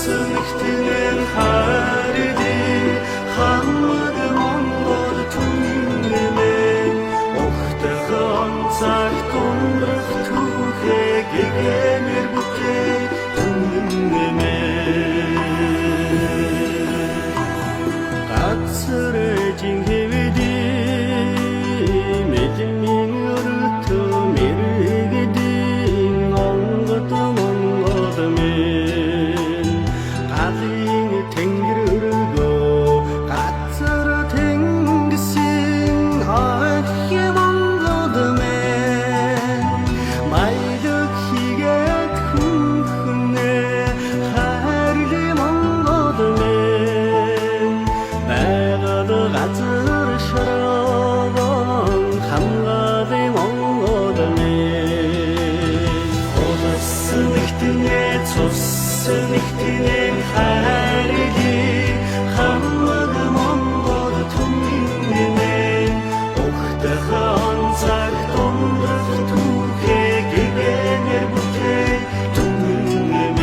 нэгтнэн хайрлыг хамаг Монгол түмэн ухтах онцаг тундрах түүхээ гэгэнэр бүтээ түмэн газар жинхэвди мэдмийн өртөө мэргэдийн онгод Монгол минь галын тэнгэр өргөө газар тэнгисийн ах Монгол минь маяг хийгээд хүнхнэ хайрлын Монгол минь байгаль газар шоргон хамгаалын Монгол минь улс нэгтнээ цус нэгтнээ хайрлын хамаг Монгол түмэн ухтах онцаг тундрах түүхээ гэгэнэр бүтээ түмэн.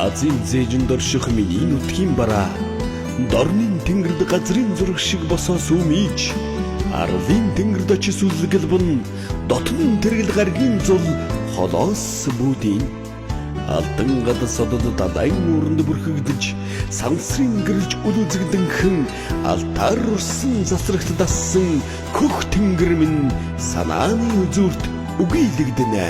Азийн зээжинд орших миний нутгийн бараа дорнын тэнгэрд газрын зураг шиг босоо сүмийч арлын тэнгэрд очис үлгэлбэн дотн тэргэл гаргийн зул холоос бүүдийн алдан гад содод далайн үүрэнд бүрхэгдэж сансрын гэрэлж үл үзэгдэнхэн алтаар урсан засрагт дассан хөх тэнгэр минь санааны үзүүрт үгийлэгдэнэ.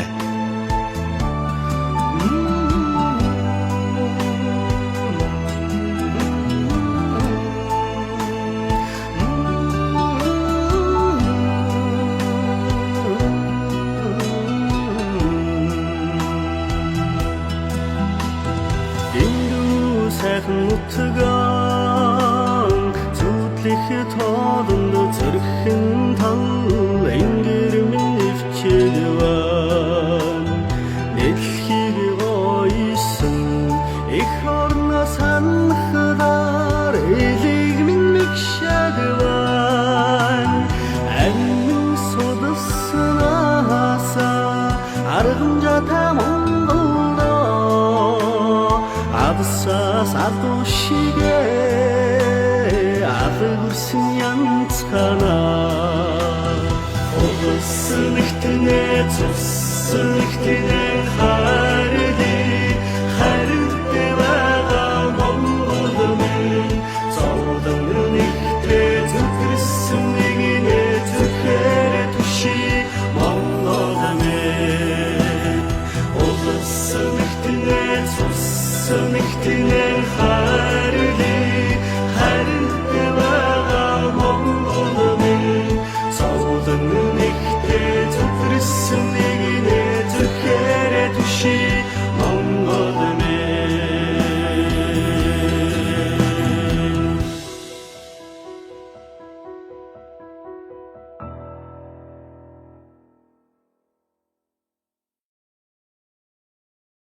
Дэндүү сайхан нутган зүудлэх тоолонд зөрхэн тал ингэр минь өвчөд байна. Дэлхийг гоёсон эх орноо санахлаар элэг минь мэгшээд байна. Амин судалсанаасаа аргамжаатай Монголдоо алсаас алуу шигээ алгүрсэн янзханаа улс нэгтнээ цус нэгтнээ хайрлыг хайртай байгаа Монгол минь зовлон нэгтээ зүтгэрсэн нэгнээ зүхээр түши Монгол минь улс нэгтнээ цус нэгтнээ хайрлыг